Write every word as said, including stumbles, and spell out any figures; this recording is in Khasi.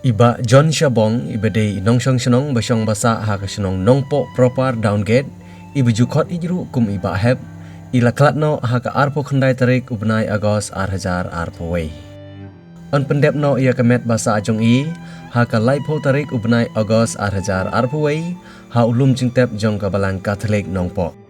I Bah John Shabong, iba dei i nongshong shnong ba shong ba sah ha ka shnong Nongpoh Proper Downgate, iba ju khot ïeit ruh kum i Bah Hep, i la khlad noh ha ka arphew khyndai tarik u bnai August ar hajar arphew wei. Yn pyndep noh ïa ka met ba sah jong i ha ka laiphew tarik u bnai August ar hajar arphew wei ha u lum jingtep jong ka Balang Katholik Nongpoh.